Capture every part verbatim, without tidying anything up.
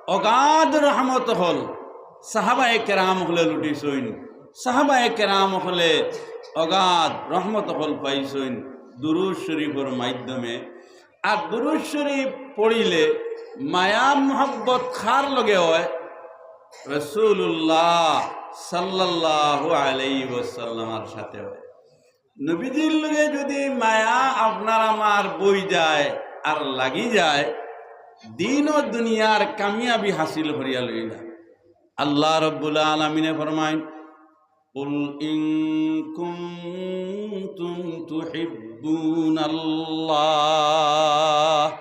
অগাধ রহমত অকল সাহাবায়ে কেরাম অকলে লুটিছইন। সাহাবায়ে কেরাম অকলে অগাধ রহমত অকল পাইছইন দুরুদ শরীফর মাধ্যমে। আর দুরুদ শরীফ পড়িলে মায়া মহব্বত কার লগে অয়? রাসূলুল্লাহ সাল্লাল্লাহু আলাইহি ওয়াসাল্লামর সাথে অয়। নবীজির লগে যুদি মায়া আপনার আমার বই যায় আর লাগি যায়, দিন ও দুনিয়ার কামিয়াবি হাসিল করিয়া লইলা। আল্লাহ রব্বুল আলামিনে ফরমাইন, "কুল ইন কুনতুম তুহিব্বুনাল্লাহ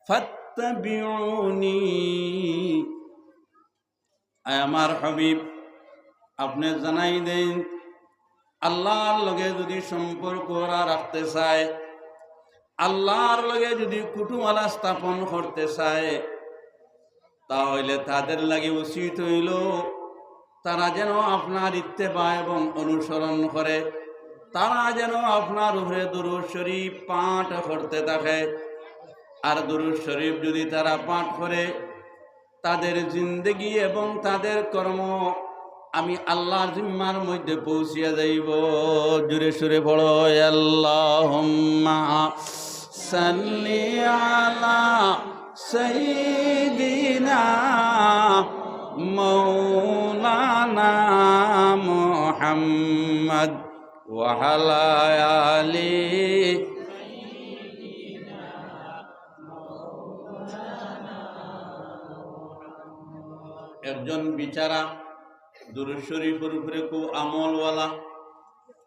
ফাত্তাবিউনি।" আয় আমার হাবিব, আপনে জানাই দেইন, আল্লাহর লগে যুদি সম্পর্ক ওরা রাখতে চায়, আল্লাহর লগে যুদি কুটুমালা স্থাপন করতে চায়, তাহলে তাদের লাগি উচিত অইলো তারা যেন আপনার ইত্তেবা এবং অনুসরণ করে, তারা যেন আপনার উপরে দুরুদ শরীফ পাঠ করতে থাকে। আর দুরুদ শরীফ যুদি তারা পাঠ করে, তাদের জিন্দেগি এবং তাদের কর্ম আমি আল্লাহর জিম্মার মধ্যে পৌঁছিয়া যাইব। জোরে সোরে পড়ো, আল্লাহুম্মা সাল্লি আলা সাইয়্যিদিনা মাওলানা মুহাম্মদ ওয়া আলা আলি। একজন বিচারা দুরুদ শরীফর উপরে খুব আমলওয়ালা,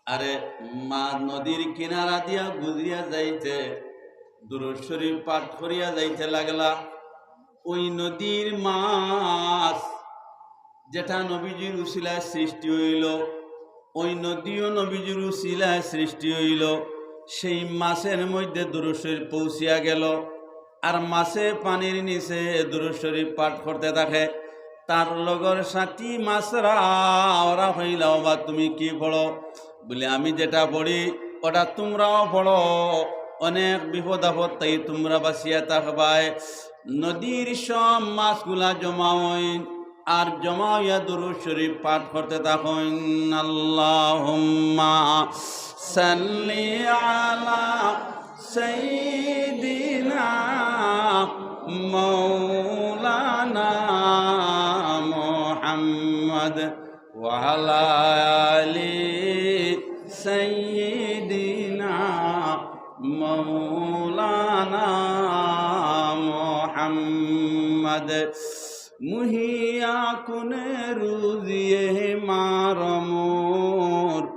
আরে মা নদীর কিনারা দিয়া গুজরিয়া যাইতে দুরুদ শরীফ পাঠ করিয়া যাইতে লাগলা। ওই নদীর মাছ যেটা নবীজির উসিলায় সৃষ্টি অইলো, ওই নদীও নবীজির উসিলায় সৃষ্টি অইলো। সেই মাছের মধ্যে দুরুদ শরীফ পৌঁছিয়া গেলো, আর মাছে পানির নিচে দুরুদ শরীফ পাঠ করতে থাকে। তার লগর সাথী মাছরা ওরা কইলা, "ওবা, তুমি কি পড়ো?" বলে, "আমি যেটা পড়ি, ওটা তুমরাও পড়ো, অনেক বিপদ আপদ থাকি তুমরা বাঁচিয়া থাকবায়।" নদীর সব মাছগুলা জমা অইন, আর জমা অইয়া দুরুদ শরীফ পাঠ করতে থাকইন, আল্লাহুম্মা সাল্লি আলা সাইয়্যিদিনা মাওলানা মুহাম্মদ ওয়া আলা আলি সাইয়্যিদিনা মাওলানা মুহাম্মদ। মুহিয়া কুনে রুজিয়ে মার মোর,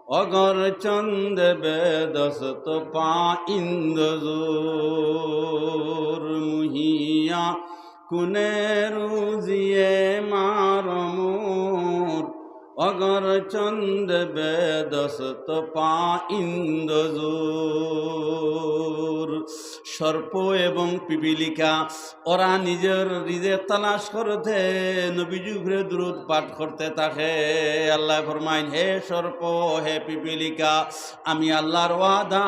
অগর চন্দ বেদস্ত পাইন্দ জোর। মুহিয়া কুনে রুজিয়ে মার মোর, অগর চন্দ বেদস্ত পাইন্দ জোর। সর্প এবং পিপিলিকা ওরা নিজের রিজেক তালাশ করতে নবীজির উপরে দুরুদ পাঠ করতে থাকে। আল্লায় ফরমাইন, "হে সর্প, হে পিপিলিকা, আমি আল্লাহর ওয়াদা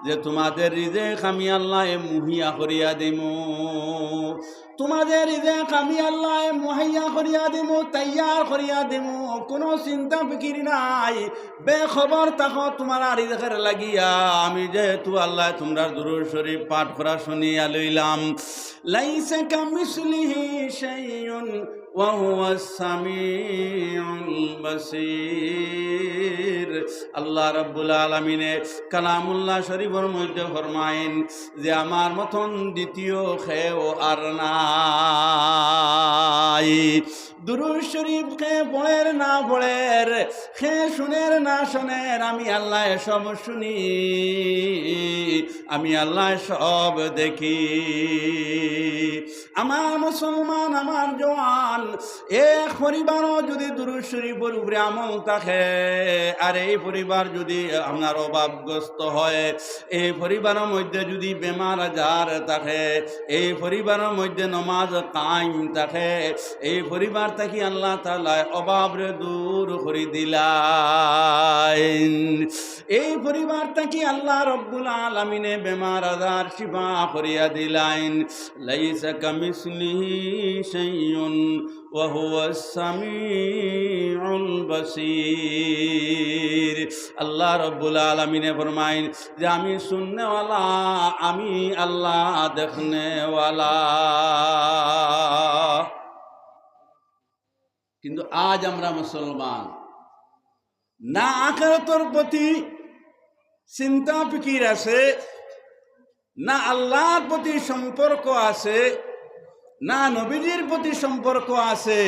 যে তোমাদের রিজেক আমি আল্লায় মুহিয়া করিয়া দিমু।" তোমাদের রিজেক আমি আল্লায় মুহাইয়া করিয়া দিমু, তৈয়ার করিয়া দিমু, কুনু চিন্তা ফিকির নাই। বেখবর থাকো তোমার রিজেকর লাগিয়া, আমি যেহেতু আল্লায় তোমরার দুরুদ শরীফ পাঠ করা শুনিয়া লইলাম। লাইসা কামিসলিহি শাইউন ওয়া হুয়াস সামিউল বাসীর। আল্লাহ রাব্বুল আলামিনে কালামুল্লাহ শরীফর মধ্যে ফরমাইন যে আমার মতন দ্বিতীয় কেউ আর নাই। দুরুদ শরীফ কে পড়ের না পড়ের, কে শুনের না শুনের, আমি আল্লায় সব শুনি, আমি আল্লায় সব দেখি। আমার মুসলমান, আমার জওয়ান, এক পরিবারও যুদি দুরুদ শরীফর উপরে আমল থাকে, আর এই পরিবার যুদি আপনার অভাবগ্রস্ত হয়, এই পরিবারর মধ্যে যুদি বেমার আজার থাকে, এই পরিবারর মধ্যে নমাজ কায়েম থাকে, এই পরিবার থাকি আল্লাহ তাআলায় অভাবরে দূর করি দিলাইন। এই পরিবার থাকি আল্লাহ রব্বুল আলামিনে বেমার আজার শিফা করিয়া দিলাইন। লাইসা কামি মিসলিহি শাইউন ওয়া হুয়াস সামিউল বাসীর। আল্লাহ রাব্বুল আলামিনে ফরমাইন যে আমি শুননেওয়ালা, আমি আল্লাহ দেখনেওয়ালা। কিন্তু আজ আমরা মুসলমান, না আখেরাতর প্রতি চিন্তা ফিকির আছে, না আল্লাহর প্রতি সম্পর্ক আছে, না নবীজির প্রতি সম্পর্ক আছে,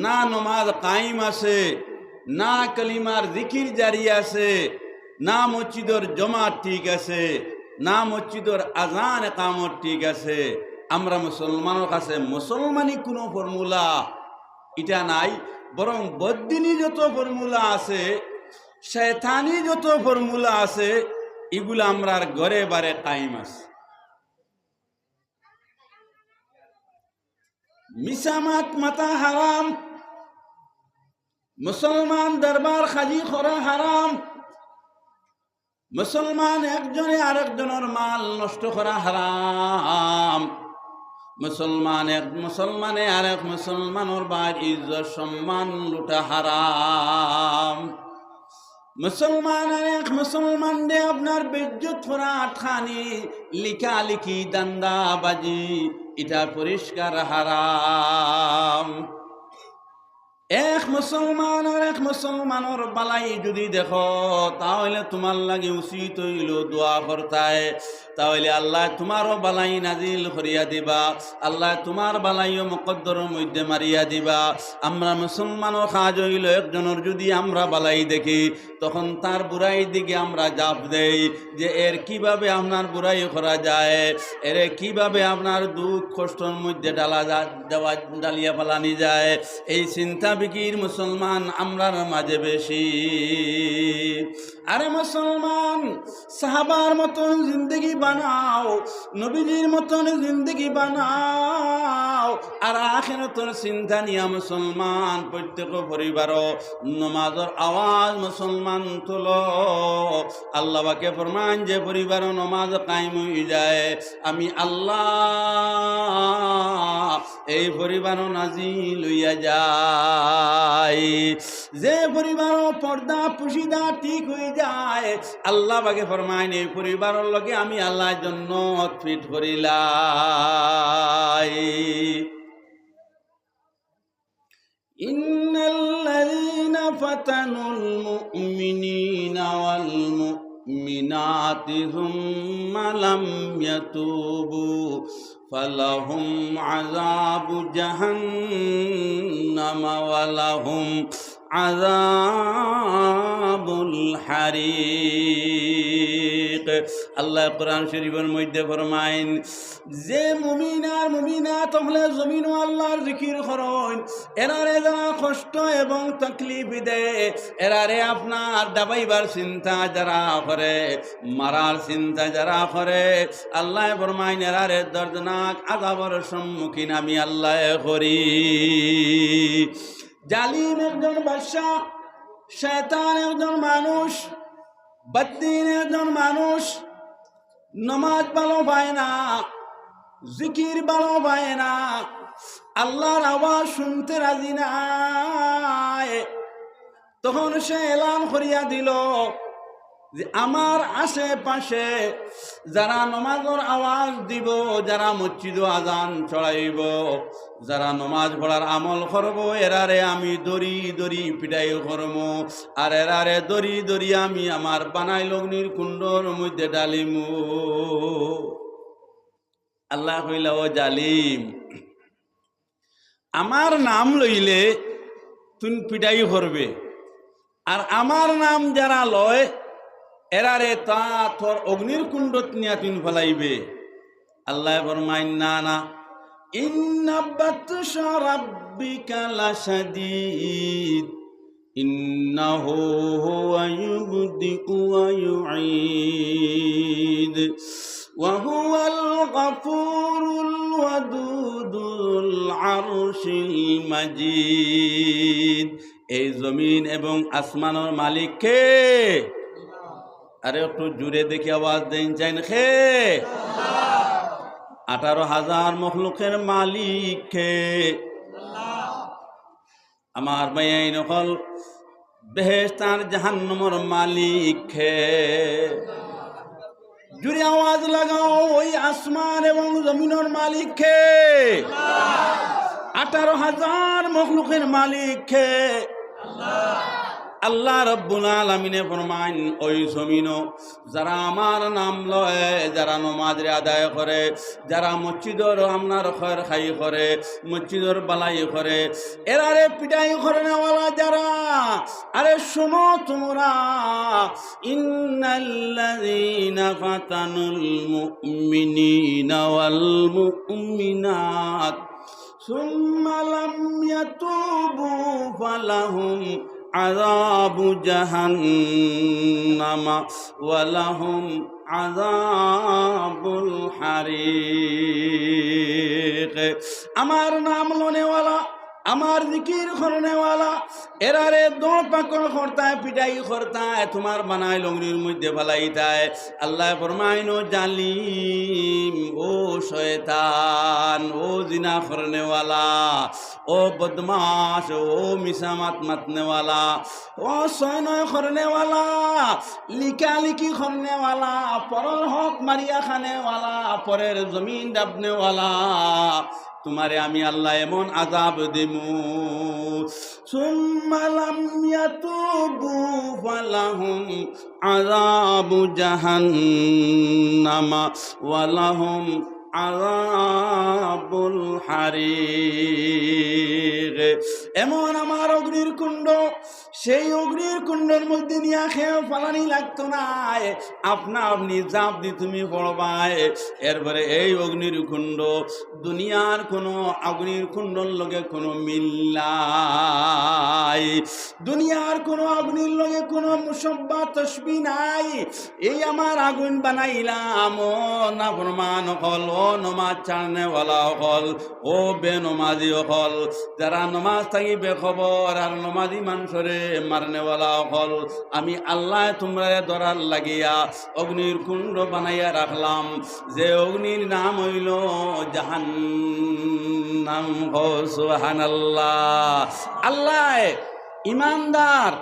না নমাজ কায়েম আছে, না কলিমার জিকির জারি আছে, না মসজিদর জমাত ঠিক আছে, না মসজিদর আজান একামত ঠিক আছে। আমরা মুসলমানর কাছে মুসলমানি কুনু ফর্মুলা ইটা নাই, বরং বদ্দিনি যত ফর্মুলা আছে, শয়তানি যত ফর্মুলা আছে, ইগুলা আমরার ঘরে বারে কায়েম আছে। মিছা মাত মাতা হারাম, মুসলমান দরবার খাজি করা হারাম, মুসলমান একজনে আরেকজনর মাল নষ্ট করা হারাম। মুসলমান এক মুসলমানে আরেক মুসলমানর ভাইর ইজ্জত সম্মান লুটা হারাম। মুসলমান আরেক মুসলমানরে আপনার বেইজ্জত করা, আটকানি, লিকালিকি, ধান্দাবাজি, ইটা পরিষ্কার হারাম। এক মুসলমান আরেক মুসলমানর বালাই যুদি দেখো, তা অইলে তুমার লাগি উচিত অইলো দোয়া করতায়, তা অইলে আল্লায় তুমারও বালাই নাজিল করিয়া দিবা, আল্লায় তুমার বালাইও মুকদ্দরর মধ্যে মারিয়া দিবা। আমরা মুসলমানর কাজ অইলো একজনর যুদি আমরা বালাই দেখি, তখন তার বুরাইর দিকে আমরা জাপ দেই যে এর কিভাবে আপনার বুরাই করা যায়, এরে কিভাবে আপনার দুঃখ কষ্টর মধ্যে ডালা যা-, দেওয়া, ডালিয়া ফালানি যায়। এই চিন্তা ফিকির মুসলমান আমরার মাঝে বেশি। আরে মুসলমান, সাহাবার মতন জিন্দেগি বানাও, নবীজির মতন জিন্দেগি বানাও। আর আখেরাতর চিন্তা নিয়া মুসলমান প্রত্যেক পরিবারও নমাজর আওয়াজ মুসলমান তুলো। আল্লাহ পাকে ফরমাইন, যে পরিবারও নমাজ কায়েম অই যায়, আমি আল্লাহ এই পরিবারও নাজিল অইয়া যাই। যে পরিবারও পর্দা পুশিদা ঠিক অই যায়, আল্লাহ পাকে ফরমাইন, এই পরিবারর লগে আমি আল্লাহ জন্নত ফিট করিলাই। إن الذين فتنوا المؤمنين والمؤمنات ثم لم يتوبوا فلهم عذاب جهنم ولهم عذاب الحريق। আল্লাহ কোরআন শরীফর মধ্যে ফরমাইন, যে মুমিন আর মুমিনাত অকলে জমিনো আল্লাহর জিকির করইন, এরারে যারা কষ্ট এবং তকলিফ দেয়, এরারে আপনার দাবাইবার চিন্তা যারা করে, মারার চিন্তা যারা করে, আল্লায় ফরমাইন, এরারে দর্দনাক আযাবর সম্মুখীন আমি আল্লায় করি। জালিম একজন বাদশা, শয়তান একজন মানুষ, বদ্দিন একজন মানুষ, নমাজ ভালো পায় না, জিকির ভালো পায় না, আল্লাহর আওয়াজ শুনতে রাজি নায়। তখন সে এলান করিয়া দিল যে আমার আশেপাশে যারা নমাজর আওয়াজ দিব, যারা মসজিদো আজান ছড়াইব, যারা নমাজ পড়ার আমল করব, এরারে আমি দড়ি দড়ি পিটাই করমু, আর এরারে দড়ি দড়ি আমি আমার বানাইল অগ্নির কুণ্ডর মধ্যে ডালিমু। আল্লায় কইলা, ও জালিম, আমার নাম লইলে তুই পিটাই করবে, আর আমার নাম যারা লয়, এরারে তা তোর অগ্নির কুণ্ডত নিয়া তুই ফালাইবে। আল্লায় ফরমাইন, না, না, إن بطش ربك لشديد إنه هو يبدئ ويعيد وهو الغفور الودود ذو العرش المجيد। এই জমিন এবং আসমানর মালিক কে? আরে একটু জোরে দেখি আওয়াজ দেইন চাইন, কে? আঠারো হাজার মখলুকের মালিক কে? আমার ভাইয়াইন অকল, বেহেশত আর জাহান্নামর মালিক কে? জুরে আওয়াজ লাগাও, ওই আসমান এবং জমিনর মালিক কে? আঠারো হাজার মখলুকের মালিক কে? আল্লাহ রাব্বুল আলামিনে ফরমাইন, ওই জমিনো যারা আমার নাম লয়, যারা নমাজরে আদায় করে, যারা মসজিদর আপনার খয়ের খাই করে, মসজিদর বালাই করে, এরারে পিটাই করনেওয়ালা যারা, আরে শুনো তোমরা, ইন্নাল্লাযীনা ফাতানুল মুমিনিনা ওয়াল মুমিনাত সুম্মা লাম ইয়াতুবু ফালাহুম আযাবু জাহান্নামা ওয়া লাহুম আযাবুল হারিক। আমার নাম লনেওয়ালা, আমার জিকির করনেওয়ালা, এরারে দৌড় পাকড় করতায়, পিটাই করতায়, তোমার বানাইল অগ্নির মধ্যে ফালাইতায়। আল্লায় ফরমাইন, ও জালিম, ও শয়তান, ও জিনা করনেওয়ালা, ও বদমাশ, ও মিছা মাত মাতনেওয়ালা, ও ছয় নয় করনেওয়ালা, লিকালিকি করনেওয়ালা, পরর হক মারিয়া খানেওয়ালা, পরের জমিন ডাবনেওয়ালা, তোমারে আমি আল্লায় এমন আযাব দিমু, সুম্মা লাম ইয়াতুবু ফালাহুম আযাবু জাহান্নামা ওয়া লাহুম আযাবুল হারিক। এমন আমার অগ্নির কুণ্ড, সেই অগ্নির কুণ্ডর মধ্যে নিয়া কেউ ফালানি লাগতো নায়, আপনা আপনি ঝাঁপ দি তুমি পড়বায়। এরপরে এই অগ্নির কুণ্ড, দুনিয়ার কোনো অগ্নির কুণ্ডর লগে কোনো মিল নাই, দুনিয়ার কোনো অগ্নির লগে কোনো মুসাব্বা তশবিহ নাই। এই আমার আগুন বানাইলাম, ও নাফরমান অকল, ও নমাজ ছাড়নেওয়ালা অকল, ও বেনমাজি অকল, যারা নমাজ থাকি বেখবর আর নমাজি মানষরে মারনেওয়ালা অকল, আমি আল্লায় তুমরারে ধরার লাগিয়া অগ্নির কুণ্ড বানাইয়া রাখলাম, যে অগ্নির নাম অইলো জাহান্নাম। কও সুবহানাল্লাহ। আল্লায় ইমানদার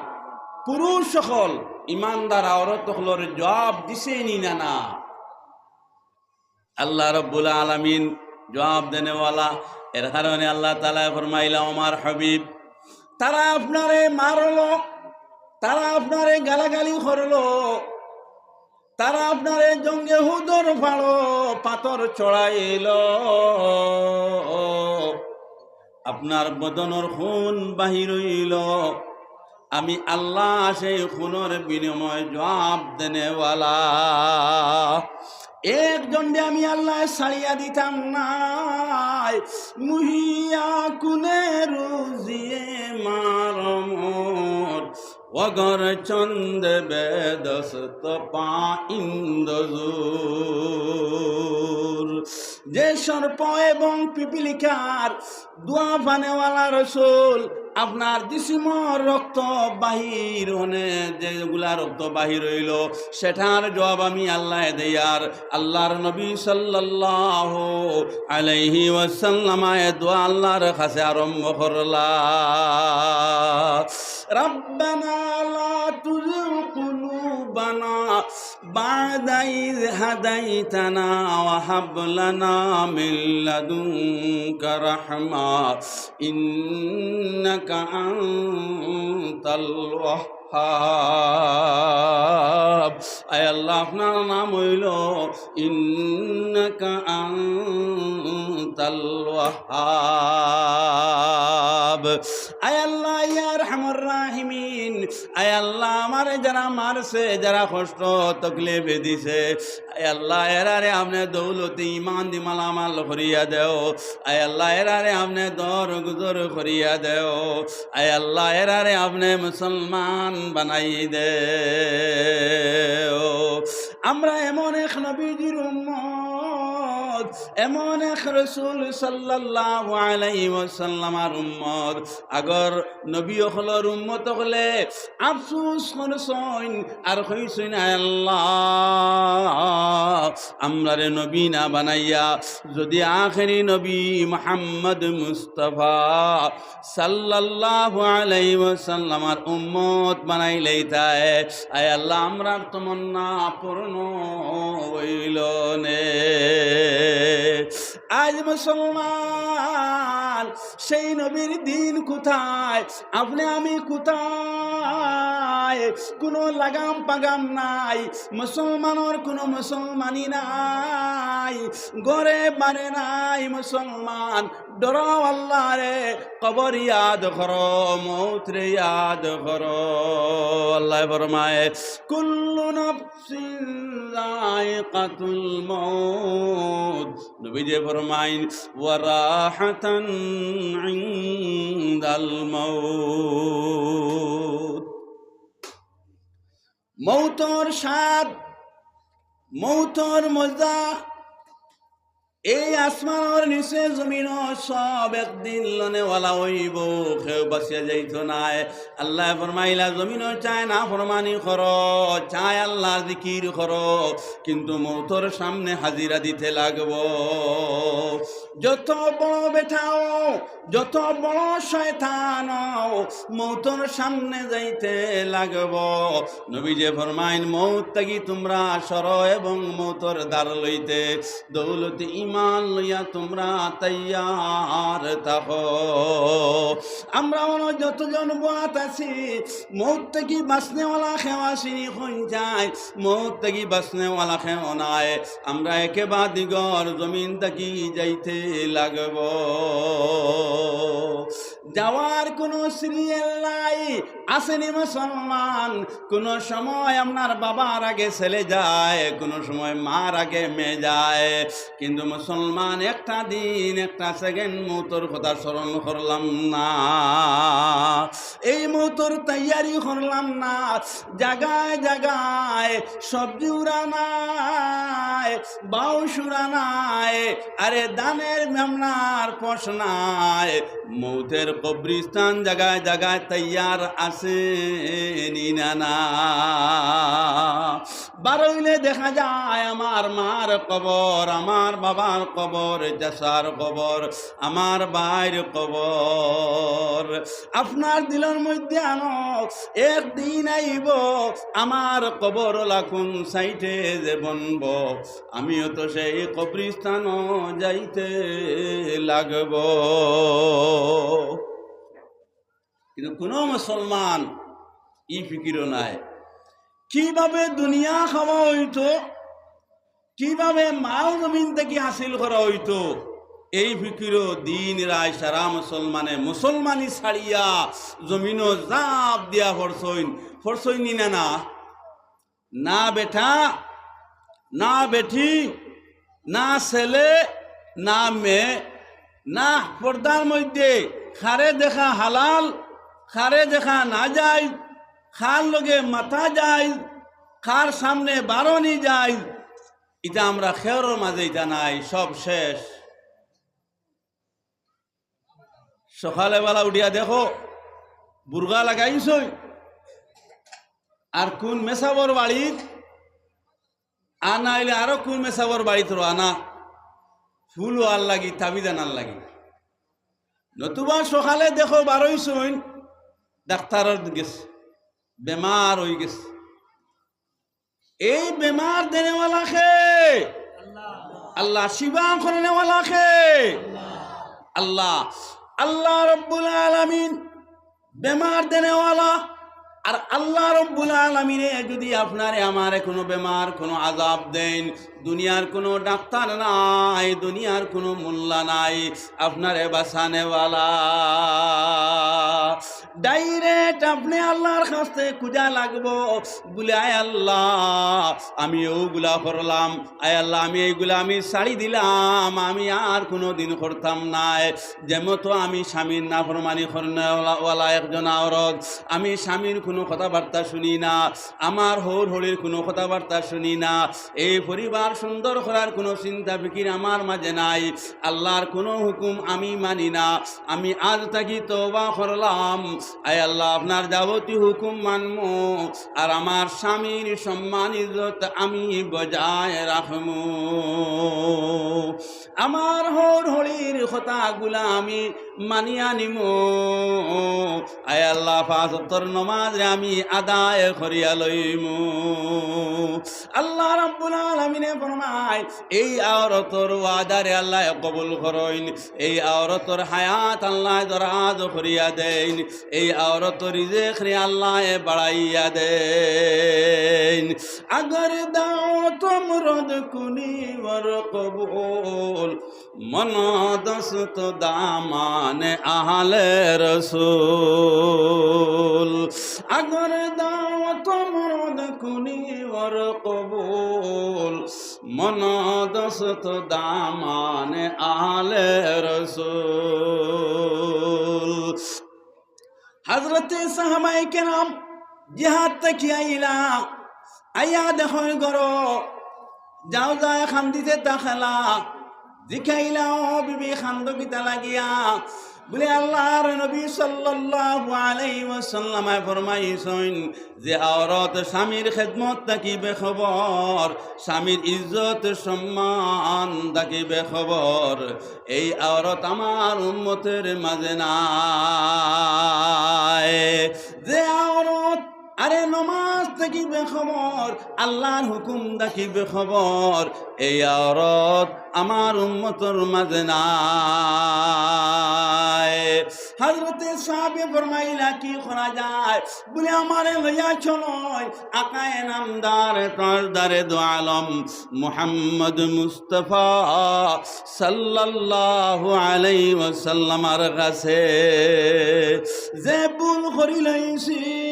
পুরুষ অকল, ইমানদার আওরত অকলর জুয়াব দিছে নি না, না? আল্লাহ রাব্বুল আলামিন জুয়াব দেনেওয়ালা। এর কারণে আল্লাহ তাআলায় ফরমাইলা, ও আমার হাবিব, তারা আপনারে মারলো, তারা আপনারে গালাগালি করলো, তারা আপনারে জঙ্গে হুদর ফাড়ো পাথর চড়াইলো, আপনার বদনর খুন বাহির অইলো, আমি আল্লাহ সেই খুনর বিনিময়ে জুয়াব দেনেওয়ালা। একজনরে আমি আল্লায় ছাড়িয়া দিতাম নায়। মুহিয়া কুনে রুজিয়ে মারমর, অগর চন্দ বেদস্ত পাইন্দ জুর। যে সর্প এবং পিপিলিকার দোয়া পানেওয়ালা রসুল, আপনার জিসিমর রক্ত বাহির হনে, যেগুলা রক্ত বাহির অইলো, সেটার জুয়াব আমি আল্লায় দেয়ার। আল্লাহর নবী সাল্লাল্লাহু আলাইহি ওয়াসাল্লাম এ দোয়া আল্লাহর কাছে আরম্ভ করলা। ربنا لا تزغ قلوبنا بعد إذ هديتنا وهب لنا من لدنك رحمة إنك أنت الوهاب। আয় আল্লাহ, আপনার নাম অইলো إنك أنت الوهاب। আয় আল্লাহ, ইয়া আরহামার রাহিমিন, আয় আল্লাহ, আমারে যারা মারছে, যারা কষ্ট তকলিফ দিছে, আয় আল্লাহ, এরারে আপনে দৌলতে ইমান দি মালামাল করিয়া দেও। আয় আল্লাহ, এরারে আপনে দরগুজর করিয়া দেও। আয় আল্লাহ, এরারে আপনে মুসলমান বানাই দেও। আমরা এমন এক নবীজির উম্মত, এমন এক রসুল সাল্লাল্লাহু আলাইহি ওয়াসাল্লামর উম্মত, আগর নবী অকলর উম্মত অকলে আফসোস করছইন আর কইছইন, "আয় আল্লাহ, আমরারে নবী না বানাইয়া যদি আখেরি নবী মুহাম্মদ মুস্তাফা সাল্লাল্লাহু আলাইহি ওয়াসাল্লামর উম্মত বানাইলাইতায়, আয় আল্লাহ, আমরার তমন্না পূর্ণ অইলো নে।" আজ মুসলমান, সেই নবীর দিন কোথায়? আপনে আমি কোথায়? কোনো লাগাম পাগাম নাই, মুসলমানর কোনো মুসলমানি নাই, ঘরে বারে নাই মুসলমান। ডরাও আল্লাহরে, কবর ইয়াদ করো, মউতরে ইয়াদ করো। আল্লায় ফরমায়, "কুল্লু নাফসিন যায়িকাতুল মাউত।" নবীজি ফরমাইন, "ওয়া রাহাতান ইনদাল মাউত।" মউতর স্বাদ, মউতর মজা, এই আসমানর নিচে জমিনো সব একদিন লনেওয়ালা অইবো, কেউ বাচিয়া যাইতো নায়। আল্লায় ফরমাইলা, জমিনো চায় নাফরমানি করো, চায় আল্লাহর জিকির করো, কিন্তু মউতর সামনে হাজিরা দিতে লাগবো। যত বড় বেটা অও, যত বড় শয়তান অও, মউতর সামনে যাইতে লাগবো। নবীজি ফরমাইন, মউত থাকি তুমরা সরো এবং মউতর দার লইতে দৌলতে ঈমান লইয়া তুমরা তৈয়ার থাকো। আমরা অনো যতজন বওয়াত আছি, মউত থাকি বাচনেওয়ালা কেউ আছি নি কইন চাই? মউত থাকি বাচনেওয়ালা কেউ নাই। আমরা একে বা দিগর জমিন থাকি যাইতে লাগবো। যাওয়ার কোনো সিরিয়াল নাই। আছে নি মুসলমান, কোনো সময় আপনার বাবার আগে ছেলে যায়, কোনো সময় মার আগে মেয়ে যায়, কিন্তু মুসলমান একটা দিন, একটা সেকেন্ড মউতর কথা স্মরণ করলাম না। এই মউতর তৈয়ারি করলাম না। জাগায় জাগায় সবজি উড়া নাই, বাউশ উড়া নাই, আরে ধানের মেমনার পশ নাই। মউতর কবরিস্তান জাগায় জাগায় তৈয়ার আছে নি না না? বারইলে দেখা যায় আমার মার কবর, আমার বাবার কবর, চাচার কবর, আমার ভাইর কবর। আপনার দিলর মধ্যে আনো, একদিন আইবো আমার কবর লাকুন সাইডে যে বনবো, আমিও তো সেই কবরিস্তানো যাইতে লাগবো। কিন্তু কোনো মুসলমান ই ফিকিরও নাই। কিভাবে দুনিয়া খাওয়া অইতো, কিভাবে মাল জমিন থাকি হাসিল করা অইতো, এই ফিকিরও দিন রাইত সারা মুসলমানে মুসলমানি ছাড়িয়া জমিনো জাপ দিয়া পড়ছইন, পড়ছইন নি না না? না বেটা, না বেটি, না ছেলে, না মেয়ে, না পর্দার মধ্যে কারে দেখা হালাল, কারে দেখা নাজাইজ, কার লগে মাতা যাইজ, কার সামনে বারনি যাইজ, ইটা আমরা কেউরর মাঝে ইটা নাই, সব শেষ। সকালে বেলা উঠিয়া দেখো, বুরকা লাগাইছইন, আর কুন মেসাবর বাড়িত, আর না অইলে আরো কুন মেসাবর বাড়িত রওয়ানা, ফুল অওয়ার লাগি, তাবিজ আনার লাগি। নতুবা সকালে দেখো বারইছইন, ডাক্তারর গেছে, বেমার অইগেছে। এই বেমার দেনেওয়ালা কে? আল্লাহ। শিফা করনেওয়ালা কে? আল্লাহ। আল্লাহ রব্বুল আলামিন বেমার দেনেওয়ালা। আর আল্লাহ রব্বুল আলামিনে যদি আপনারে আমারে কোনো বেমার, কোনো আজাব দেইন, দুনিয়ার কোনো ডাক্তার নাই, দুনিয়ার কোনো মোল্লা নাই আপনারে বাঁচানেওয়ালা। ডাইরেক্ট আপনে আল্লাহর কাছে খুঁজা লাগবো, বুলে, "আয় আল্লাহ, আমি অউগুলা করলাম, আয় আল্লাহ, আমি এইগুলা আমি ছাড়ি দিলাম, আমি আর কুনুদিন করতাম নায়।" যেমতো আমি স্বামীর নাফরমানি করনেওয়ালা একজন আওরত, আমি স্বামীর কুনু কথাবার্তা শুনি না, আমার হউর হড়ির কুনু কথাবার্তা শুনি না, এই পরিবার সুন্দর করার কুনু চিন্তা ফিকির আমার মাঝে নাই। আল্লার কুনু হুকুম আমি মানি না। আমি আজ থাকি তওবা করলাম। আয় আল্লা, আপনার যাবতীয় হুকুম মানমু, আর আমার স্বামীর সম্মান ইজ্জত আমি বজায় রাখমু। আমার হউর হড়ির কথাগুলা আমি মানিয়া নিমু। আয় আল্লা, পাঁচ ওয়াক্তর নমাজরে আমি আদায় করিয়া লইমু। আল্লা রাব্বুল আলামিনে ফরমাইন, এই আওরতর ওয়াদারে আল্লায় কবুল করইন, এই আওরতর হায়াত আল্লায় দরাজ করিয়া দেইন, এই আওরতর রিজেকরে আল্লায় বাড়াইয়া দেইন। اگر دعوتم رد کنی ور قبول، من دست دامان اہل رسول۔ اگر دعوتم رد کنی ور قبول، من دست دامان اہل رسول۔ হযরতে সাহাবায়ে কেরাম জিহাদ থাকি আইলা, আইয়া দেখইন ঘরো, যাও যায় কান্দিতে দেখলা, জিকাইলা, "ও বিবি, কান্দো কিতা লাগিয়া?" বুলে, "আল্লার নবী সাল্লাল্লাহু আলাইহি ওয়াসাল্লামে ফরমাইছইন যে আওরত স্বামীর খেদমত থাকি বেখবর, স্বামীর ইজ্জত সম্মান থাকি বেখবর।" এই আওরত আমার উম্মতর মাঝে নাই। যে আওরত আরে নমাজ থাকি বেখবর, আল্লার হুকুম থাকি বেখবর, এই আওরত আমার উম্মতর মাঝে নাই। হযরতে সাহাবায়ে ফরমাইলা, "কি করা যায়?" বুলে, "আমারে লইয়া চলো আকায়ে নামদার, তাজদারে দো আলম মুহাম্মদ মুস্তাফা সাল্লাল্লাহু আলাইহি ওয়াসাল্লামর কাছে।" যে ভুল করিলাইছি,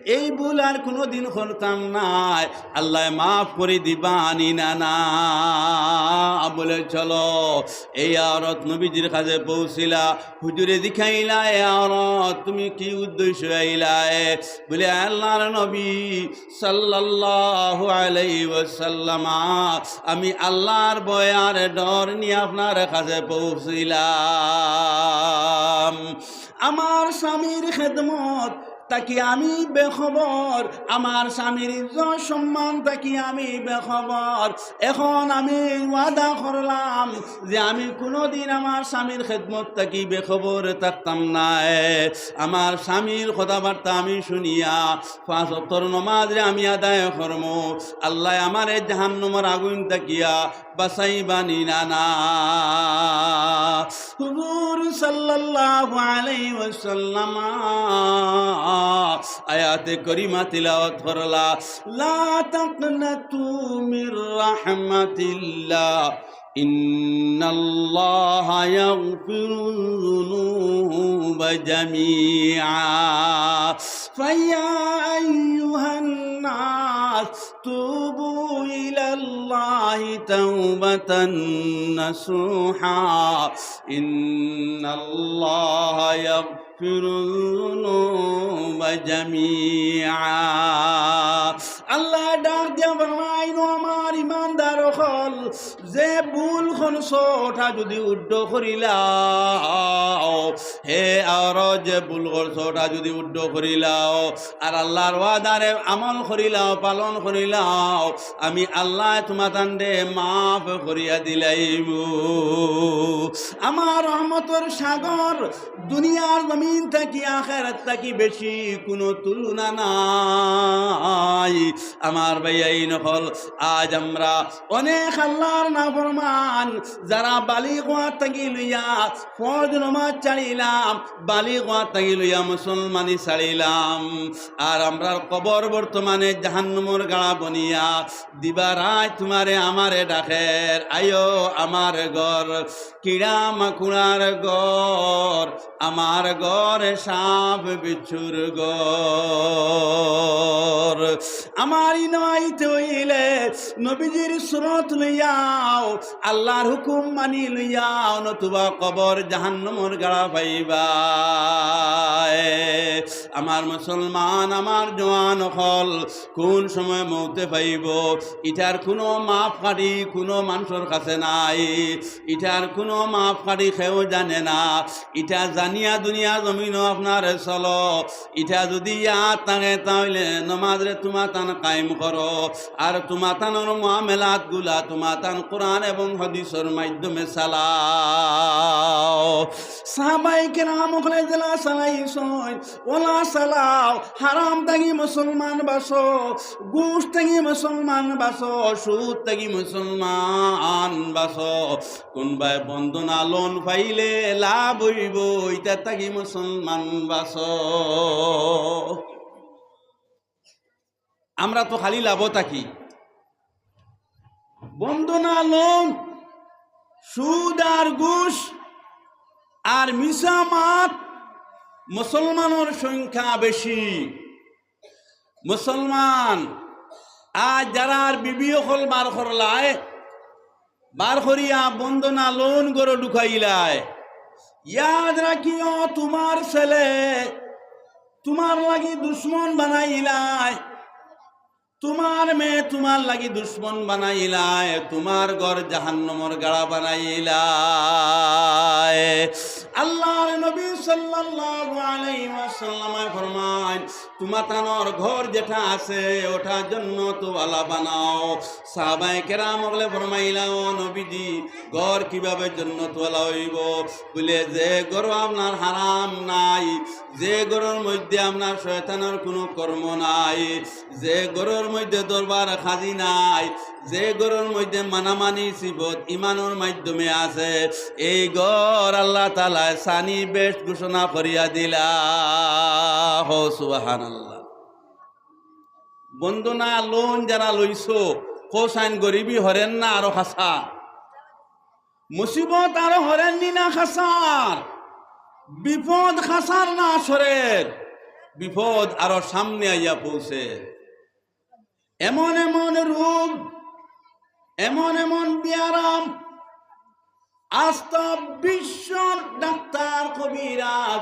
এই ভুল আর কুনুদিন করতাম নায়, আল্লায় মাফ করি দিবা নি না না? বুলে, চলো। এই আওরত নবীজির কাছে পৌঁছিলা, হুজুরে জিকাইলা, "এ আওরত, তুমি কি উদ্দেশ্য আইলায়?" বুলে, "আল্লার নবী সাল্লাল্লাহু আলাইহি ওয়াসাল্লাম, আমি আল্লার ভয় আর ডর নিয়া আপনার কাছে পৌঁছিলাম। আমার স্বামীর খেদমত থাকি আমি বেখবর, আমার স্বামীর ইজ্জত সম্মান থাকি আমি বেখবর। এখন আমি ওয়াদা করলাম যে আমি কুনুদিন আমার স্বামীর খেদমত থাকি বেখবর থাকতাম নায়। আমার স্বামীর কথাবার্তা আমি শুনিয়া পাঁচ ওয়াক্তর নমাজরে আমি আদায় করমু। আল্লায় আমারে জাহান্নামর আগুন থাকিয়া বাঁচাইবা নি না না?" হুজুর সাল্লাল্লাহু আলাইহি ওয়াসাল্লাম আয়াতে করিমা তিলাওয়াত করলা, "لا تقنطوا من رحمة الله، إن الله يغفر الذنوب جميعا، فيا أيها الناس توبوا إلى الله توبة نصوحا، إن الله يغفر الذنوب جميعا।" আল্লায় ডাক দিয়া ফরমাইন, "ও আমার ইমানদার অকল, যে ভুল করছো ওটা যদি উদ্ধ করিলাও, হে আওরত, যে ভুল করছো ওটা যদি উদ্ধ করিলাও, আর আল্লার ওয়াদারে আমল করিলাও, পালন করিলাও, আমি আল্লায় তুমাতানরে মাফ করিয়া দিলাইমু।" আমার রহমতর সাগর দুনিয়ার জমিন থাকি আখেরাত থাকি বেশি কুনু তুলনা নাই। আমার ভাইয়াইন অকল, আজ আমরা অনেক আল্লার নাফরমান, যারা বালিগ অওয়ার থাকি লইয়া ফরজ নমাজ ছাড়িলাম, বালিগ অওয়ার থাকি লইয়া মুসলমানি ছাড়িলাম, আর আমরার কবর বর্তমানে জাহান্নামর গাড়া বনিয়া দিবা রাইত তুমারে আমারে ডাকের, "আইও আমার ঘর।" কিড়া মাকুড়ার ঘর, আমার ঘর সাপ বিচ্ছুর ঘর। আমার ইনো আইতে অইলে নবীজির সুরত লইয়াও, আল্লার হুকুম মানি লইয়াও, নতুবা কবর জাহান্নামর গাড়া পাইবায়। আমার মুসলমান, আমার জওয়ান অকল, কুন সময় মউতে পাইবো, ইটার কুনু মাপকাঠি কুনু মানষর কাছে নাই, ইটার কুনু মাপকাঠি কেউ জানে না। ইটা জানিয়া দুনিয়ার জমিনো আপনারে চলো, ইটা যুদি ইয়াদ থাকে তাইলে নমাজরে তুমাতান কায়েম করো, আর তুমাতানর মুআমালাতগুলা তুমাতান কোরআন এবং হাদিসর মাধ্যমে চালাও। সাহাবায়ে কেরাম অকলে যেলা চালাইছইন, অলা চালাও। হারাম থাকি মুসলমান বাঁচো, ঘুষ থাকি মুসলমান বাঁচো, সুদ থাকি মুসলমান বাঁচো। কুনবায় বন্দনা লোন পাইলে লাভ অইবো, ইটা থাকি মুসলমান বাঁচো। আমরা তো খালি লাভো থাকি। বন্দনা লোন, সুদ আর ঘুষ আর মিছা মাত, মুসলমানর সংখ্যা বেশি। মুসলমান আজ যারার বিবি অকল বার করলায়, বার করিয়া বন্দনা লোন ঘরো ঢুকাইলায়, ইয়াদ রাখিও, তুমার ছেলে তুমার লাগি দুশমন বানাইলায়, তুমার মেয়ে তুমার লাগি দুশমন বানাইলায়, তুমার ঘর জাহান্নামর গাড়া বানাইলায়। আল্লার নবী সাল্লাল্লাহু আলাইহি ওয়াসাল্লামে ফরমাইন, তুমাতানর ঘর যেটা আছে, ওটা জন্নতওয়ালা বানাও। সাহাবায়ে কেরাম অকলে ফরমাইলা, "ও নবীজি, ঘর কিভাবে জন্নতওয়ালা অইবো?" বুলে, "যে ঘরো আপনার হারাম নাই, যে ঘরর মধ্যে আপনার শয়তানর কুনু কর্ম নাই, যে ঘরর মধ্যে দরবার কাজী নাই, যে ঘরর মধ্যে মানামানি সিফত ইমানর মাধ্যমে আছে, এই ঘর আল্লাহ তাআলায় সানি বেহেশত ঘোষণা করিয়া দিলা।" হো সুবহানাল্লাহ। বন্দনা লোন যারা লইছো, কও চাইন গরিবি হরের না আরো খাছা, মুসিবত আরো হরের নি না খাছার, বিপদ খাছার না সরের, বিপদ আরো সামনে আইয়া পৌঁছের। এমন এমন রোগ, এমন এমন বিয়ারাম, আস্তা বিশ্বর ডাক্তার কবিরাজ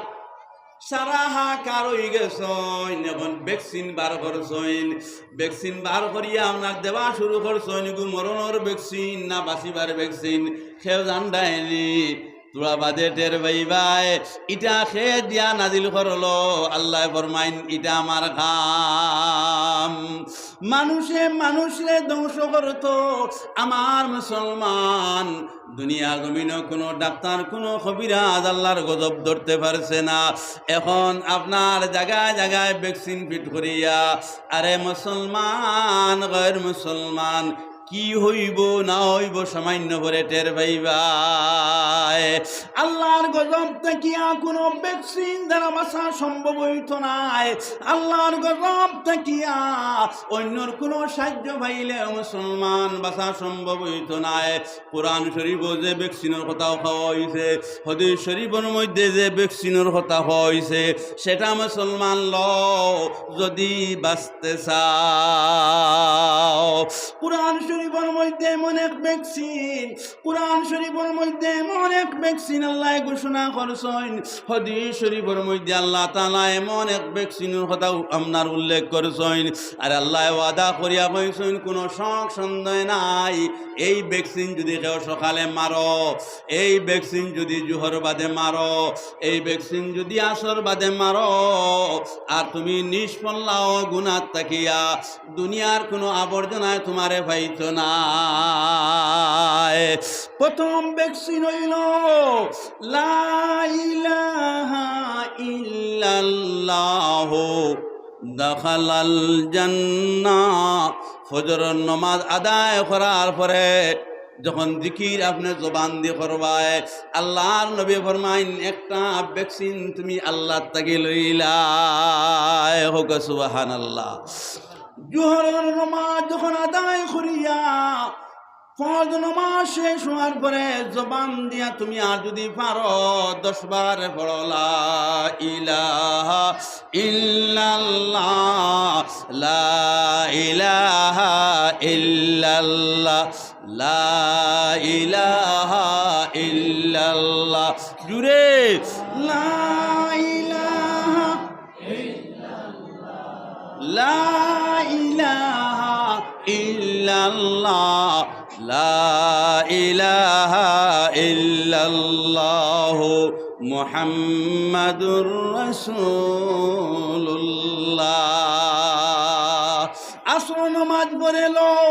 সারা হাহাকার অইগেছইন। এখন ভ্যাকসিন বার করছইন, ভ্যাকসিন বার করিয়া আপনার দেওয়া শুরু করছইন। ইগু মরণর ভ্যাকসিন না বাঁচিবার ভ্যাকসিন, কেউ জানরায়নি। থুড়া বাদে টের পাইবায়, ইটা কে দিয়া নাজিল করলো? আল্লায় ফরমাইন, ইটা আমার কাম। মানুষে মানুষরে ধ্বংস করতো, আমার মুসলমান, দুনিয়ার জমিনো কুনু ডাক্তার, কুনু কবিরাজ আল্লার গজব ধরতে পারছে না। এখন আপনার জাগায় জাগায় ভ্যাকসিন ফিট করিয়া, আরে মুসলমান, গয়র মুসলমান, কি হইবো না হইবো সামান্য পরে টের পাইবায়। আল্লার গজব থাকিয়া কুনু ভ্যাকসিন দ্বারা বাঁচা সম্ভব অইতো নায়। আল্লার গজব থাকিয়া অইন্যর কুনু সাহায্য পাইলে মুসলমান বাঁচা সম্ভব অইতো নায়। কোরআন শরীফো যে ভ্যাকসিনর কথা কওয়া অইছে, হাদিস শরীফর মধ্যে যে ভ্যাকসিনর কথা কওয়া অইছে, সেটা মুসলমান লও, যদি বাঁচতে চাও। কোরআন শরীফর মধ্যে এমন এক ভ্যাকসিন, কোরআন শরীফর মধ্যে এমন এক ভ্যাকসিন আল্লায় ঘোষণা করছইন, হাদিস শরীফর মধ্যে আল্লাহ তাআলায় এমন এক ভ্যাকসিনর কথা আপনার উল্লেখ করছইন। আর আল্লায় ওয়াদা করিয়া কইছইন, কুনু শক সন্দেহ নাই, এই ভ্যাকসিন যদি কেউ সকালে মারো, এই ভ্যাকসিন যদি জুহর বাদে মারো, এই ভ্যাকসিন যদি আসর বাদে মারো, আর তুমি নিষ্ফল অও গুনাহ থাকিয়া, দুনিয়ার কুনু আবর্জনায় তুমারে পাইতো নায়। প্রথম ভ্যাকসিন অইলো লা ইলাহা ইল্লাল্লাহু দাখালাল জান্নাহ। ফজরর নমাজ আদায় করার পরে যখন জিকির আপনে জবান দি করবায়, আল্লার নবী ফরমাইন, একটা ভ্যাকসিন তুমি আল্লার থাকি লইলায়। হউক সুবহানাল্লাহ। জোহরর নমাজ যখন আদায় করিয়া ফরজ নমাজ শেষ হওয়ার পরে জবান দিয়া তুমি আর যদি পারো, দশ বার পড়ো, লা ইলাহা ইল্লাল্লাহ, লা ইলাহা ইল্লাল্লাহ, লা ইলাহা ইল্লাল্লাহ। জুরে, লা ইলাহা, লা ইলাহা ইল্লাল্লাহ, লা ইলাহা ইল্লাল্লাহ, মুহাম্মাদুর রাসূলুল্লাহ। আসর নমাজ পড়ে লও,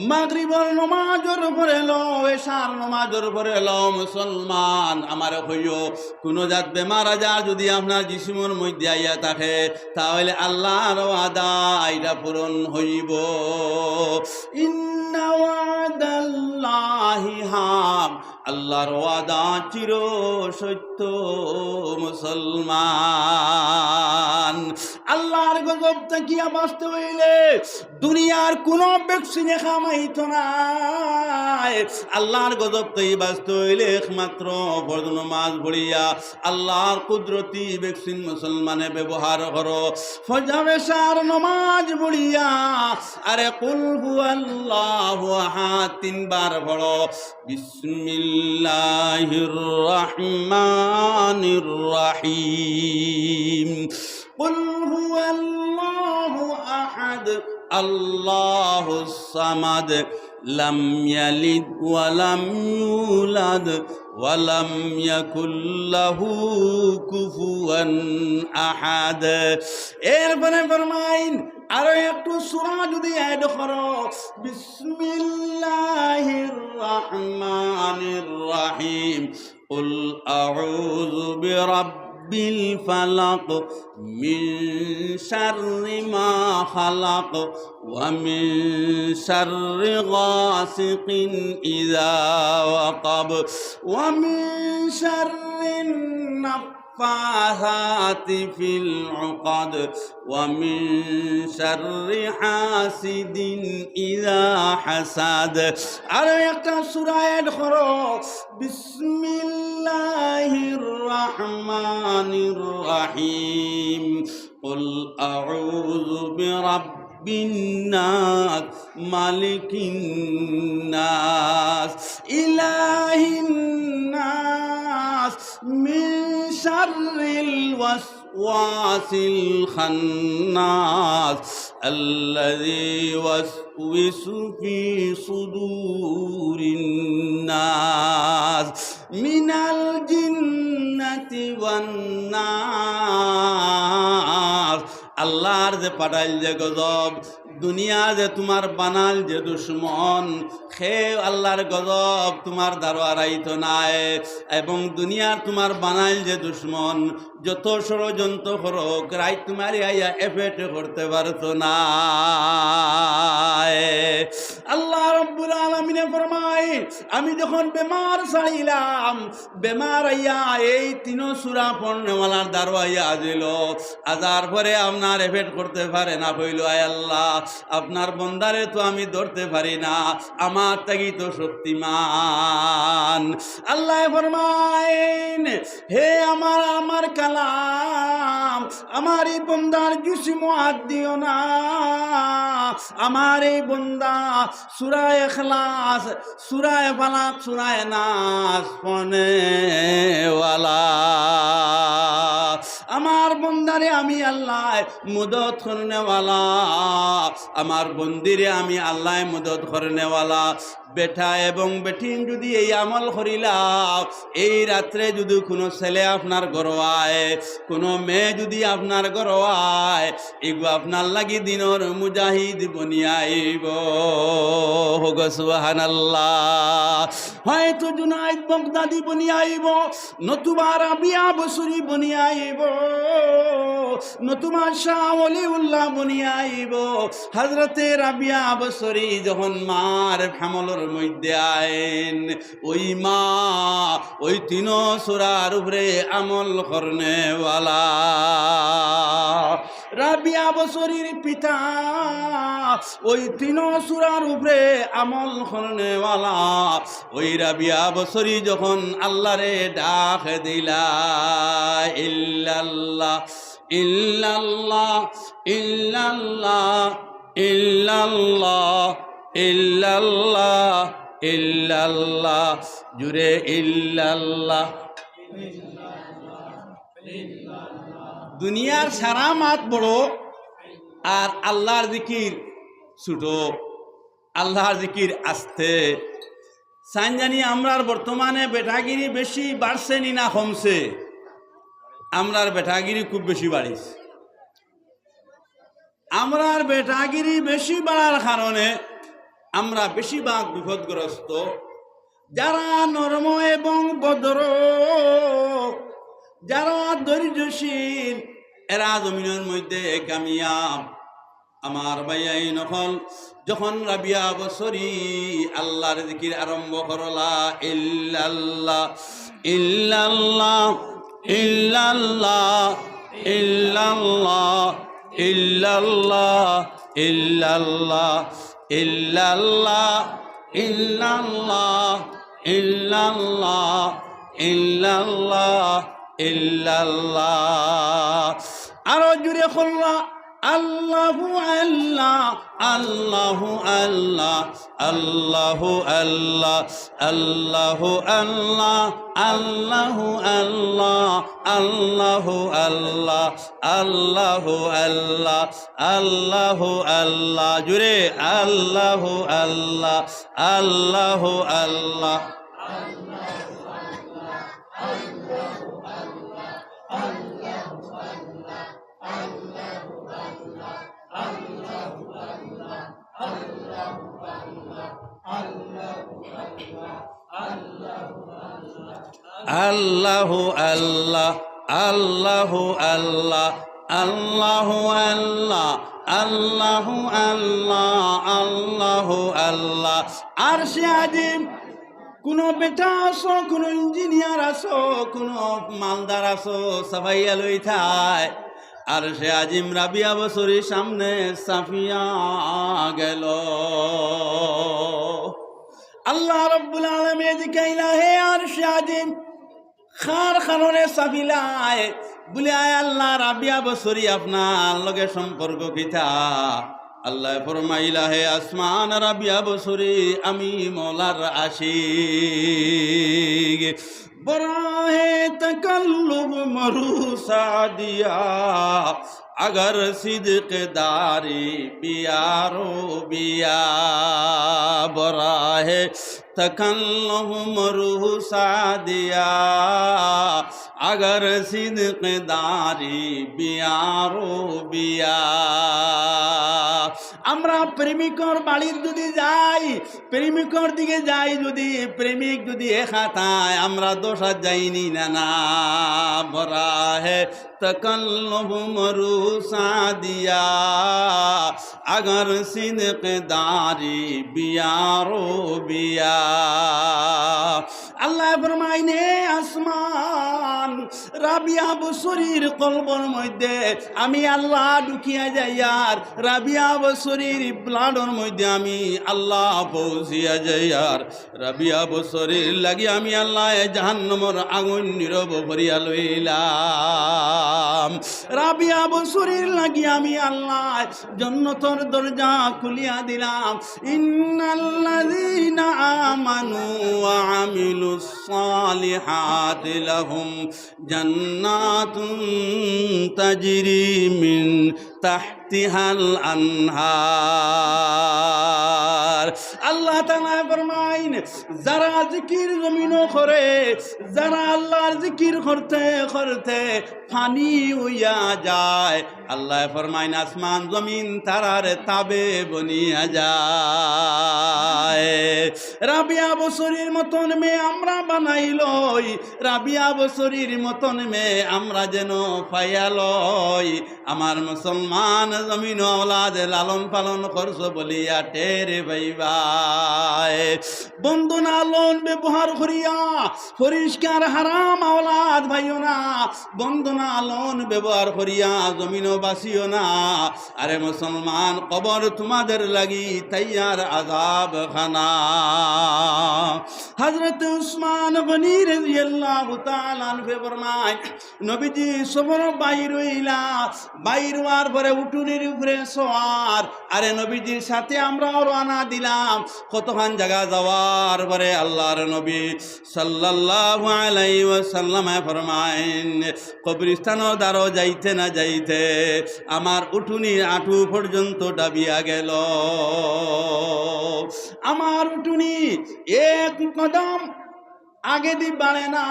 মাগরিবর নমাজর পড়ে লও, এশার নমাজর পড়ে লও। মুসলমান, আমারে কইও, কুনু জাত বেমার আজার যদি আপনার জিসিমর মধ্যে আইয়া থাকে, তাহলে আল্লাহর ওয়াদা ইটা পূরণ হইব। ইন্না ওয়াদাল্লাহি হাক, আল্লাহর ওয়াদা চির সত্য। মুসলমান, আল্লাহর গজব থাকিয়া বাঁচতে হইলে দুনিয়ার কুনু ভ্যাকসিনে কাম আইতো নায়। আল্লাহর গজব থাকি বাঁচতে হইলে একমাত্র ফরজ নমাজ পড়িয়া আল্লাহর কুদরতি ভ্যাকসিন মুসলমানে ব্যবহার করো। ফজর এশার নমাজ পড়িয়া, আরে কুল হুয়াল্লাহু আহাদ তিনবার পড়ো। বিসমিল্লাহির রহমানির রহিম। قل هو الله أحد، الله الصمد، لم يلد ولم يولد، ولم يكن له كفوا أحد। এরপরে ফরমাইন, আরো একটু সূরা যদি add করো, বিসমিল্লাহির রহমানির রহিম। قل أعوذ برب الفلق، من شر ما خلق، ومن شر غاسق إذا وقب، ومن شر النفاثات في العقد، ومن شر حاسد إذا حسد। আরো একটা সূরা add করো, বিসমিল্লাহির রহমানির রহিম। قل أعوذ برب الناس، ملك الناس، إله الناس، من شر الوسواس الخناس، الذي يوسوس في صدور الناس، من الجنة والناس। আল্লাহর যে পাঠাইল যে গজব, দুনিয়া যে তুমার বানাইল যে দুশমন, হে আল্লাহর গজব তুমার দ্বারো আইতো নায়, এবং দুনিয়ার তুমার বানাইল যে দুশমন, যত ষড়যন্ত্র করউক, রাইত তুমারে আইয়া এফেক্ট করতে পারতো নায়। আল্লাহ রাব্বুল আলামিনে ফরমায়, আমি যখন বেমার ছাড়িলাম, বেমার আইয়া এই তিনো সূরা পড়নেওয়ালার দ্বারো আইয়া আজিল, আজার পরে আপনার এফেক্ট করতে পারে না, কইল, আয় আল্লাহ, আপনার বন্দারে তো আমি ধরতে পারি না, আমার থাকি তো শক্তিমান। আল্লাহ ফরমাইন, হে আমার, আমার কালাম, আমার এই বন্দার জিসিমো আত দিও না, আমার এই বন্দা সূরা ইখলাস, সূরা ফালাক, সূরা নাস পড়নেওয়ালা। আমার বন্দারে আমি আল্লাহ মদত করনেওয়ালা, আমার বন্দিরে আমি আল্লাহ মদত করনেওয়ালা। বেটা এবং বেটিন যদি এই আমল করিলাও, এই রাত্রে যদি কুনু ছেলে আপনার ঘরো আয়, কুনু মেয়ে যদি আপনার ঘরো আয়, ইগু আপনার লাগি দিনর মুজাহিদ বনিয়া আইবো। হোক সুবহানাল্লাহ। হয়তো জুনাইদ বাগদাদি বনিয়া আইবো, নতুবা রাবিয়া বসরি বনিয়া আইবো, নতুবা শাহ ওলিউল্লাহ বনিয়া আইবো। হযরতে রাবিয়া বসরি যখন মার হামলর মধ্যে আইন, ওই মা, ওই তিন সূরার উপরে আমল করনেওয়ালা। রাবিয়া বসরির পিতা, ওই তিন সূরার উপরে আমল করনেওয়ালা। ওই রাবিয়া বসরি যখন আল্লাহরে ডাক দিলা, ইল্লাল্লাহ, ইল্লাল্লাহ, ইল্লাল্লাহ, ইল্লাল্লাহ, ইল্লাল্লাহ, ইল্লাল্লাহ, জুরে ইল্লাল্লাহ। দুনিয়ার সারা মাত বড়, আর আল্লাহর জিকির ছোট, আল্লাহর জিকির আস্তে। সাইন জানি আমরার বর্তমানে বেটাগিরি বেশি বাড়ছে নি না কমছে? আমরার বেটাগিরি খুব বেশি বাড়িছে। আমরার বেটাগিরি বেশি বাড়ার কারণে আমরা বেশিরভাগ বিপদগ্রস্ত। যারা নরম এবং ভদ্র, যারা ধৈর্যশীল, এরা জমিনের মধ্যে কামিয়াব। আমার ভাইয়াইন অকল, যখন রাবিয়া বসরি আল্লাহর জিকির আরম্ভ করলা, ইল্লাল্লাহ, ইল্লাল্লাহ, ইল্লাল্লাহ, ইল্লাল্লাহ, ইল্লাল্লাহ, ইল্লাল্লাহ, ইল্লাল্লাহ, ইল্লাল্লাহ, ইল্লাল্লাহ, ইল্লাল্লাহ, ইল্লাল্লাহ। আরো জুরে কইলা, আল্লাহু আল্লাহ, আল্লাহু আল্লাহ, আল্লাহু আল্লাহ, আল্লাহু আল্লাহ, আল্লাহু আল্লাহ, আল্লাহু আল্লাহ, আল্লাহু আল্লাহ, আল্লাহু আল্লাহ, জুরে আল্লাহু আল্লাহ, আল্লাহু আল্লাহ। আল্লাহু আল্লাহ, আল্লাহু আল্লাহ, আল্লাহু আল্লাহ, আল্লাহু আল্লাহ, আল্লাহু আল্লাহ। আরশে আজিম, কুনু বেটা আছো, কুনু ইঞ্জিনিয়ার আছো, কুনু মালদার আছো, ছাপাইয়া লইতায়। আরশে আজিম রাবিয়া বসরির সামনে ছাপিয়া গেল। আল্লাহ রাব্বুল আলামিন জিকাইলা, হে আরশে আজিম, কার কারণে ছাপিলায়? বুলে, আয় আল্লাহ, রাবিয়া বসরি আপনার লগে সম্পর্ক কিতা? আল্লায় ফরমাইলা, হে আসমান, রাবিয়া বসরি আমি মওলার আশিক। বড় হে তকল্লুব মরু সাদিয়া, আগর সিদক দারি বিয়ারো বিয়া। বড় হে তকল্লুব মরু সাদিয়া, আগর সিদক দারি বিয়ারো বিয়া। আমরা প্রেমিকর বাড়িত যুদি যাই, প্রেমিকর দিকে যাই যুদি, প্রেমিক যুদি একা থায়, আমরা দশ হাত যাইনি না, না। বড় হে তকল্লুব মরু সাদিয়া, আগর সিদক দারি বিয়ারো বিয়া। আল্লায় ফরমাইন, হে আসমান, রাবিয়া বসরির কলবর মধ্যে আমি আল্লাহ ঢুকিয়া যাইয়ার, রাবিয়া বসরির ব্লাডর মধ্যে আমি আল্লাহ পৌঁছিয়া যাইয়ার। রাবিয়া বসরির লাগি আমি আল্লায় জাহান্নামর আগুন নীরব করিয়া লইলাম। রাবিয়া বসরির লাগি আমি আল্লায় জন্নতর দরজা খুলিয়া দিলাম। ইন্নাল্লাযীনা আমানু ওয়া আমিলুস সালিহাতি লাহুম জান্নাতুন তাজরি মিন তাহতিহাল আনহার। আল্লাহ তাআলায় ফরমাইন, যারা জিকির জমিনো করে, যারা আল্লাহর জিকির করতে করতে পানি অইয়া যায়, আল্লায় ফরমাইন, আসমান জমিন তারার তাবে বনিয়া যায়। রাবিয়া বসরির মতন মেয়ে আমরা বানাইলই, রাবিয়া বসরির মতন মেয়ে আমরা যেন পাইয়া লই। আমার মুসলমান জমিন আওলাদে লালন পালন করছো বলিয়া টের পাইবায়। বন্দনা লন ব্যবহার করিয়া পরিষ্কার হারাম আওলাদ পাইও না। বন্দনা লন ব্যবহার করিয়া জমিনও বাসিও না। আরে মুসলমান, কবর তোমাদের লাগি তৈয়ার আজাব খানা। হযরত উসমান গনি রাদিয়াল্লাহু তাআলা আনহু ফরমায়, নবীজি সফর বাইর অইলা, বাইর অওয়ার পরে উটুনির উপরে সওয়ার, আরে নবীজির সাথে আমরাও রওয়ানা দিলাম। কতখান জাগা যাওয়ার পরে আল্লাহর নবী সাল্লাল্লাহু আলাইহি ওয়াসাল্লামে ফরমাইন, কবরস্থানর দ্বারো যাইতে না যাইতে আমার উটুনি আঁটু পর্যন্ত ডাবিয়া গেল। আমার উটুনি এক কদম আগেদি বাড়ে না।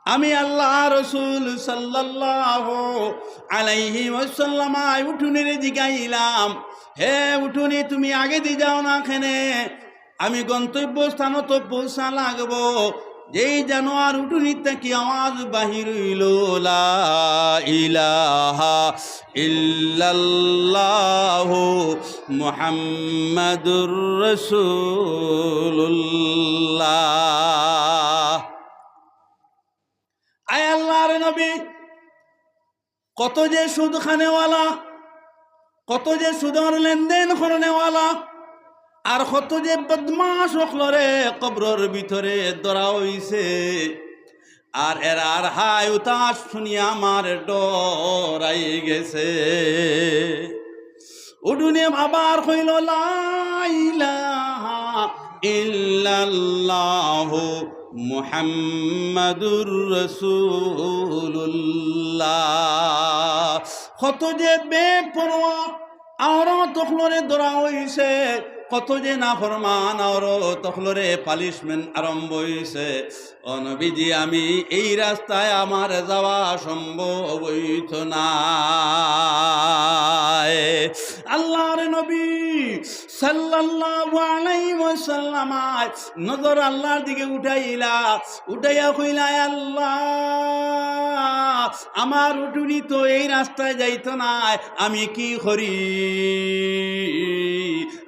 আমি আল্লাহ রসুল সাল্লাল্লাহু আলাইহি ওয়াসাল্লাম আই উঠুনিরে জিগাইলাম, "হে উঠুনি, তুমি আগেদি যাও না কেনে? আমি গন্তব্য স্থানো তো পৌঁছা লাগবো।" যেই জানোয়ার উঠুনি থাকি আওয়াজ বাহির অইল, "লা ইলাহা ইল্লাল্লাহু মুহাম্মাদুর রাসূলুল্লাহ।" আয় আল্লাহর নবী, কত যে সুদ খানেওয়ালা, কত যে সুদর লেনদেন করনেওয়ালা, আর কত যে বদমাশ অকলরে কবরর ভিতরে ধরা অইছে। আর এরার হায় উতাস শুনিয়া আমার ডরাই গেছে। উঠুনি আবার কইল, "লা ইলাহা ইল্লাল্লাহু মুহাম্মাদুর রাসূলুল্লাহ।" কত যে বেপরোয়া আওরত অকলরে ধরা অইছে, কত যে নাফরমান আওরত অকলরে punishment আরম্ভ অইছে। ও নবীজি, আমি এই রাস্তায় আমার যাওয়া সম্ভব অইতো নায়। আল্লাহর নবী সাল্লাল্লাহু আলাইহি ওয়াসাল্লাম নজর আল্লাহর দিকে উঠাইলা, উঠাইয়া কইলা, "আল্লাহ, আমার উঠুনি তো এই রাস্তায় যাইতো নায়, আমি কি করি?"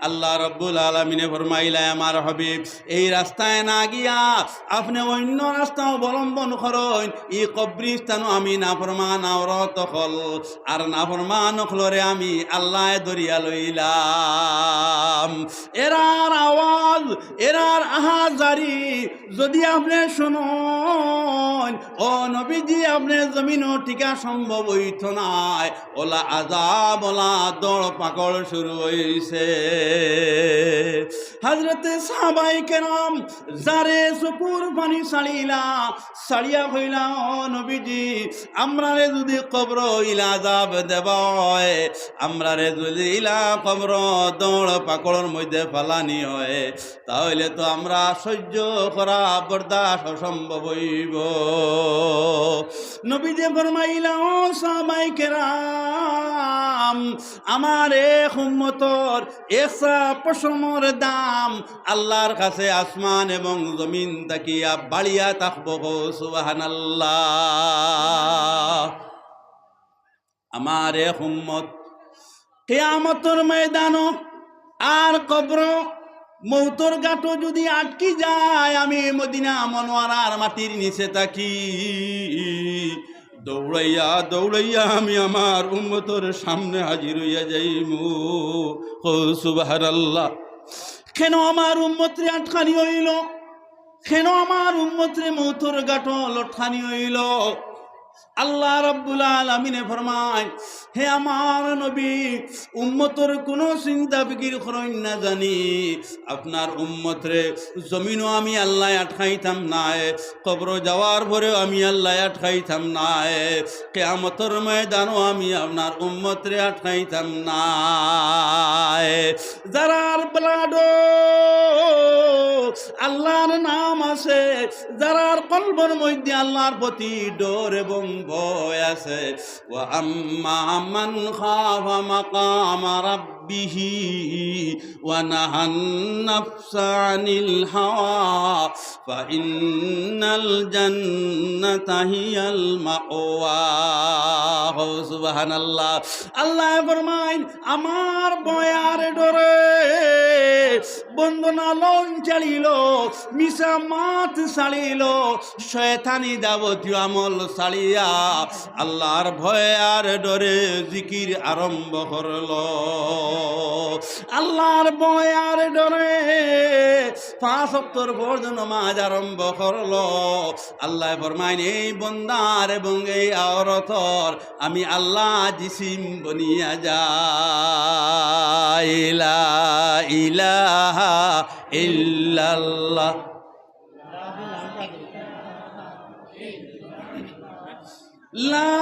আল্লাহ রাব্বুল আলামিনে ফরমাইলা, "আমার হাবিব, এই রাস্তায় না গিয়া আপনে অইন্য রাস্তা অবলম্বন করইন। ই কবরিস্তানো আমি নাফরমান আওরত অকল আর নাফরমান অকলরে আমি আল্লায় ধরিয়া লইলাম। এরার আওয়াজ, এরার আহাজারি যুদি আপনে শুনইন, ও নবীজি, আপনে জমিনো টিকা সম্ভব অইতো নায়। অলা আজাব, অলা দৌড় পাকড় শুরু অইছে।" হযরতে সাহাবায়ে কেরাম যারে চকুর পানি ছাড়িলা, ছাড়িয়া কইলা, "ও নবীজি, আমরারে যুদি কবরো ইলা আজাব দেওয়া অয়, আমরারে যুদি ইলা কবরো দৌড় পাকড়র মধ্যে ফালানি অয়, তাইলে তো আমরা সহ্য করা বরদাস্ত অসম্ভব অইবো।" নবীজি ফরমাইলা, "ও সাহাবায়ে কেরাম, আমার এক উম্মতর এক ছা পশমর দাম আল্লাহর কাছে আসমান এবং জমিন থাকিয়া বাড়িয়া থাকবো।" কও সুবহানাল্লাহ। আমার এক উম্মত কিয়ামতর ময়দানো আর কবরো মউতর ঘাটো যুদি আটকি যায়, আমি মদিনা মনোয়ারার মাটির নিচে থাকি, দৌড়াইয়া দৌড়াইয়া আমি আমার উম্মতর সামনে হাজির অইয়া যাইমু। কও সুবহানাল্লাহ। কেন আমার উম্মতরে আটকানি অইলো? কেন আমার উম্মতরে মউতর ঘাটো লটকানি অইলো? আল্লাহ রাব্বুল আলামিনে ফরমায়, "হে আমার নবী, উম্মতর কুনু চিন্তা ফিকির করইন না জানি, আপনার উম্মতরে জমিনো আমি আল্লায় আটকাইতাম নায়, কবরো যাওয়ার পরেও আমি আল্লায় আটকাইতাম নায়, কিয়ামতর ময়দানো আমি আপনার উম্মতরে আটকাইতাম নায়।" যারার blood-ও আল্লাহর নাম আছে, যারার কলবর মধ্যে আল্লাহর প্রতি ডর এবং ভয় আছে। وأما من خاف مقام ربه ونهى النفس عن الهوى فإن الجنة هي المأوى। সুবহানাল্লাহ। আল্লায় ফরমাইন, আমার ভয় আর ডরে বন্দা লালন ছাড়িল, মিছা মাত ছাড়িল, শয়তানি যাবতীয় আমল ছাড়িয়া আল্লাহর ভয় আর ডরে জিকির আরম্ভ করল। আল্লাহর ভয় আর ডরে পাঁচ ওয়াক্তর ফরজ নমাজ আরম্ভ করল। আল্লায় ফরমাইন, এই বন্দার এবং এই আওরতর আমি আল্লাহ জিসিম বনিয়া যাই। লা ইলাহা ইল্লাল্লাহ। লা